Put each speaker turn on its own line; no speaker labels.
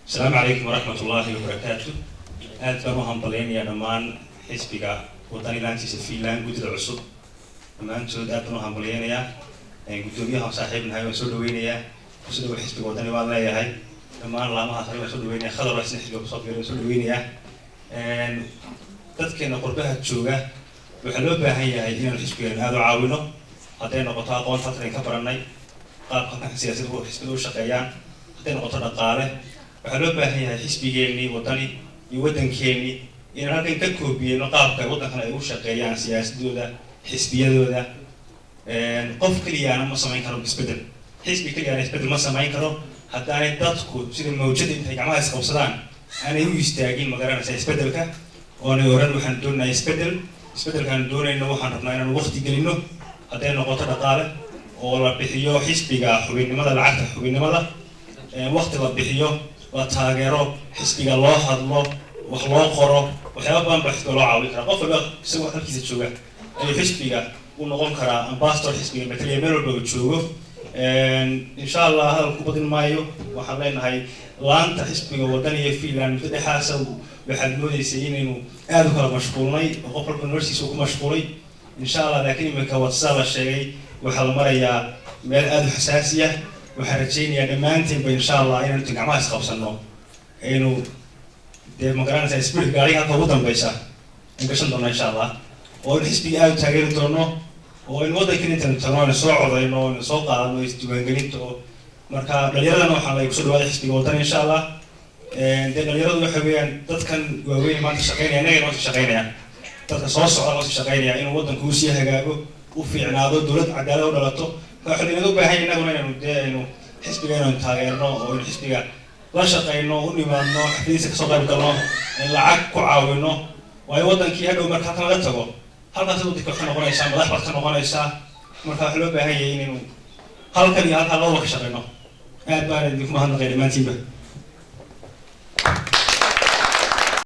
Asalaamu calaykum waraxmat ullaahi wabarakaatu. Aad baan u hambalyaynayaa dhammaan xisbiga Wadani laantiisa Finland, guddida cusub dhammaantood aad baan u hambalyaynayaa. Guddoomiyaha saaxiib nahay waan soo dhaweynayaa. Kusoo dhawo xisbiga Wadani baan leeyahay. Dhammaan laamaha sare waan soo dhaweynaya. Khadar waa isna xisbiga kusoo biiray, waan soo dhaweynayaa. Dadkeena qurbaha jooga waxaa loo baahan yahay inaanu xisbigeena aada u caawino, hadday noqoto aqoonta halkan ka baranay, qaabka halkan siyaasadda xisbida u shaqeeyaan, hadday noqoto dhaqaale. Waxaa loo baahan yahay xisbigeennii Wadani iyo waddankeennii inaan halkan ka koobiyeyno qaabka waddankan ay u shaqeeyaan, siyaasadooda, xisbiyadooda. Qof keliyaana ma samayn karo isbeddel, xisbi keliyaana isbeddel ma samayn karo haddaanay dadku sida mawjada intay gacmaha isqabsadaan aanay u istaagin, ma garanaysaa, isbeddelka, oonay oran waxaan doonaynaa isbeddel. Isbeddelkaan doonayno waxaan rabnaa inaanu waqti gelino, hadday noqoto dhaqaale oo la bixiyo xisbiga xubinnimada, lacagta xubinnimada, waqti la bixiyo, la taageero xisbiga, loo hadlo, wax loo qoro, waxyaaba badan baa xisbiga loo caawin karaa. Qof walba isagoo halkiisa jooga ayuu xisbiga u noqon karaa ambassador, xisbiga matalaya meel walba uu joogo, insha Allah. Hadal ku badin maayo. Waxaan leenahay laanta xisbiga Wadani iyo Finland muddo dhexaasa waxaad moodeysay inaynu aada u kala mashquulnay oo qof walba noloshiisa uu ku mashquulay, insha Allah. Laakiin iminka wad sidaa la sheegay, waxaa la marayaa meel aada u xasaasi ah. Waxaan rajaynayaa dhammaantiinba, insha Allah, inaynu inta gacmaha isqabsano aynu dee, ma garanaysaa, spirit gaariga halka ugu dambeysa in gashan doono, insha Allah, oo aynu xisbiga aada u taageeri doono, oo aynu waddankan intaynu tagno aynu soo codayno, aynu soo qaadano isdiiwaangelinta. Oo marka dhalinyaradana waxaan lay kusoo dhawaada xisbiga Wadani, insha Allah. Dee dhalinyaradu waxa weeyaan dadkan waaweyn maanta shaqeynaya, innaga noo sii shaqeynaya, dadka soo socda noo sii shaqeynaya, inuu waddanku usii hagaago, u fiicnaado, dowlad cadaalad u dhalato. Marka waxaa inaga baahan yahay innaguna inaynu dee aynu xisbiga inaynu taageerno oo aynu xisbiga la shaqeyno, u nimaadno xafladiisa, kasoo qayb galno, in lacag ku caawino. Waayo waddankii hadhow marka halkan laga tago, halkaas waddanka wax ka noqonaysaa, madax baad ka noqonaysaa. Marka waxaa loo baahan yahay inaynu halkan iyo halkan labadaba ka shaqeyno. Aad baan idinku mahadnaqay dhammaantiinba.